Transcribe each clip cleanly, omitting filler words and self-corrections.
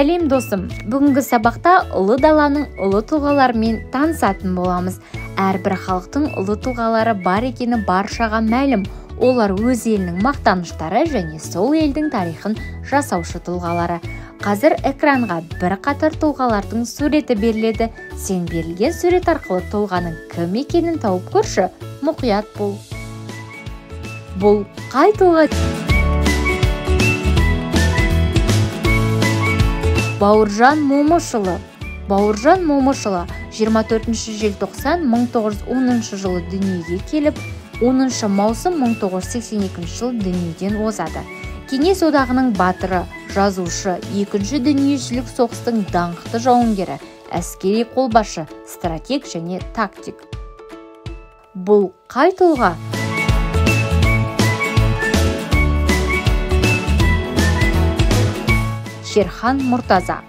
Сәлем досым. Бүгінгі сабақта ұлы даланың ұлы тұлғаларымен танысатын боламыз. Әрбір халықтың ұлы тұлғалары бар екені баршаға мәлім. Олар өз елінің мақтаныштары және сол елдің тарихын жасаушы тұлғалары. Қазір экранға бір қатар тұлғалардың суреті беріледі. Сен берілген сурет арқылы тұлғаның кім екенін тауып көрші. Мұқият бол. Бұл қай тұлға? Бауыржан Момышұлы. Бауыржан Момышұлы 24 желтоқсан 1910 жылы дүниеге келіп, 10 маусым 1982 жылы дүниеден озады. Кеңес одағының батыры, жазушы, екінші дүниежүзілік соғыстың даңқты жауынгері, әскери қолбасшы, стратег және тактик. Бұл қай тұлға? Шерхан Мұртаза.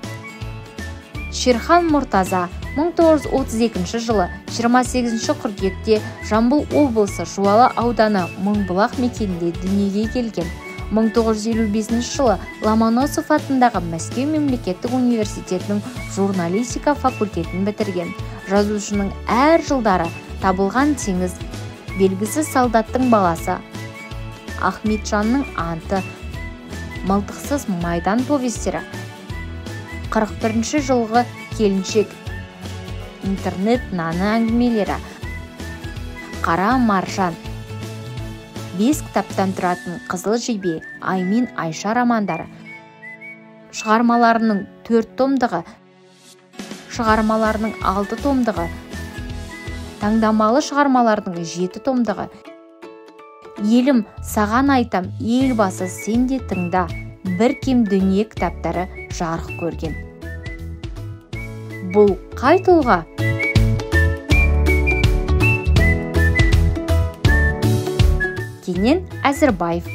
Шерхан Мұртаза 1932 жылы 28 қыркүйекте Жамбыл облысы Жуалы ауданы Мыңбұлақ мекенінде дүниеге келген. 1955 жылы Ломоносов атындағы Мәскеу мемлекеттік университетінің журналистика факультетін бітірген. Жазушының әр жылдары табылған теңіз, белгісіз солдаттың баласы, Ахметжанның анты, мылтықсыз майдан повестері, 41 жылғы келіншек, интернет наны әңгімелері, қара маржан, 5 кітаптан тұратын Қызыл жебе, Ай мен Айша романдары, шығармаларының 4 томдығы, шығармаларының 6 томдығы, таңдамалы шығармалардың 7 томдығы. Елім, саған айтам, елбасы сен де тыңда, бір кем дүние кітаптары жарық көрген. Бұл қай тұлға? Кенен Әзірбаев.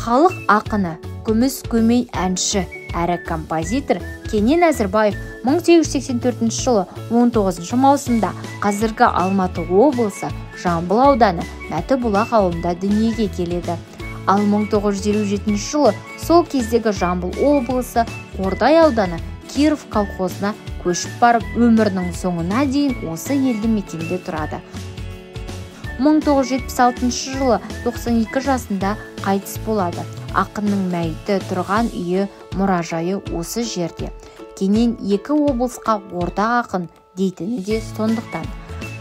Халық ақыны, күміс көмей әнші, әрі композитор Кенен Әзірбаев 1884 жылы 19 маусымда қазіргі Алматы облысы Жамбыл ауданы Мәтібұлақ ауылында дүниеге келеді. Ал 1957 жылы сол кездегі Жамбыл облысы Қордай ауданы Киров колхозына көшіп барып, өмірінің соңына дейін осы елді мекенде тұрады. 1976 жылы 92 жасында қайтыс болады. Ақынның мәйіті тұрған үйі, мұражайы осы жерде. Кенен екі облысқа ортақ ақын дейтіні де сондықтан.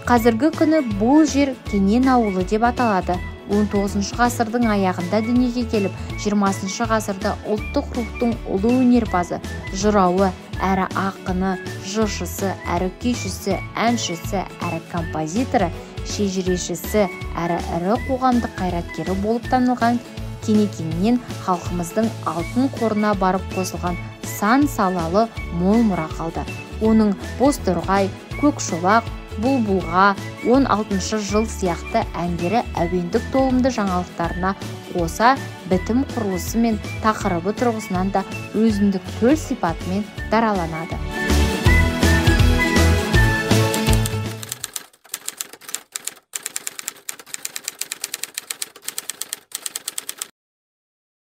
Қазіргі күні бұл жер Кенен ауылы деп аталады. 19 ғасырдың аяғында дүниеге келіп, 20 ғасырда ұлттық рухтың ұлы өнерпазы, жырауы, әрі ақыны, жыршысы, әрі күйшісі, әншісі, әрі композиторы, шежірешісі, әрі ірі қоғамдық қайраткері болып танылған Кенекеңнен халқымыздың алтын қорына барып қосылған сан салалы мол мұра қалды. Оның Бозторғай, Көкшолақ, Бұлбұлға, 16 жыл сияқты әндері әуендік толымды жаңалықтарына қоса бітім құрылысы мен тақырыбы тұрғысынан да өзіндік төл сипатымен дараланады.